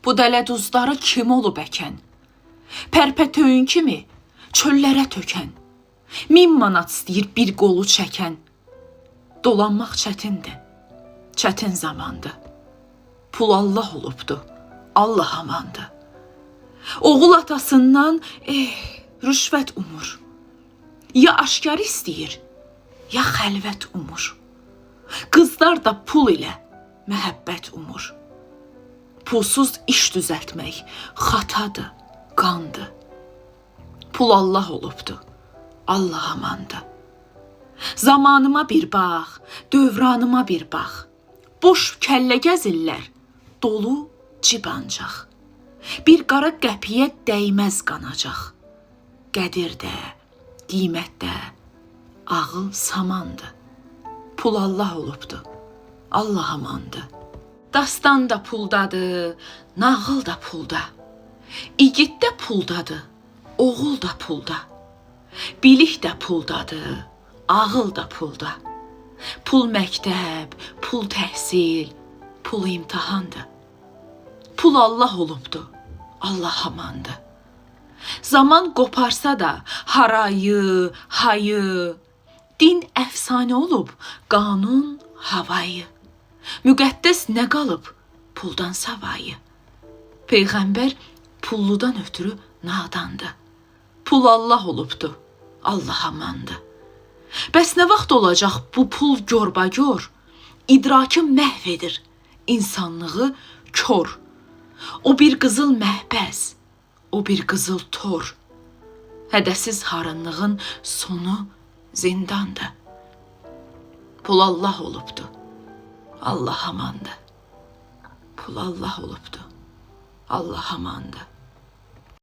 Bu dələduzları kim olub əkən? Pərpətöyün kimi çöllərə tökən. 1000 manat istəyir bir qolu çəkən. Dolanmaq çətindir. Çətin zamandır. Pul Allah olubdu. Allah amandı. Oğul atasından rüşvət umur. Ya aşkar istəyir, ya xəlvət umur. Qızlar da pul ilə məhəbbət umur. Pulsuz iş düzəltmək xatadır, qandır. Pul Allah olubdu. Allah amandı. Zamanıma bir bax, dövranıma bir bax. Boş kəllə gəzirlər, dolu cib ancaq. Bir qara qəpiyə dəyməz qanacaq. Qədir də, qiymət də, ağıl samandı. Pul Allah olubdu. Allah amandı. Dastan da puldadır, nağıl da pulda. İgid də puldadır, oğul da pulda. Bilik də puldadır, ağıl da pulda. Pul məktəb, pul təhsil, pul imtahandır. Pul Allah olubdu, Allah amandı. Zaman qoparsa da harayı, hayı, din əfsanə olub, qanun havayı. Müqəddəs nə qalıb puldan savayı? Peyğəmbər pulludan ötürü nadandı. Pul Allah olubdu, Allah amandı. Bəs nə vaxt olacaq bu pul gorbagor? İdrakı məhv edir, insanlığı kor. O bir qızıl məhbəs, o bir qızıl tor. Hədəsiz harınlığın sonu zindandır. Pul Allah olubdu, Allah amandı. Pul Allah olubdu, Allah amandı.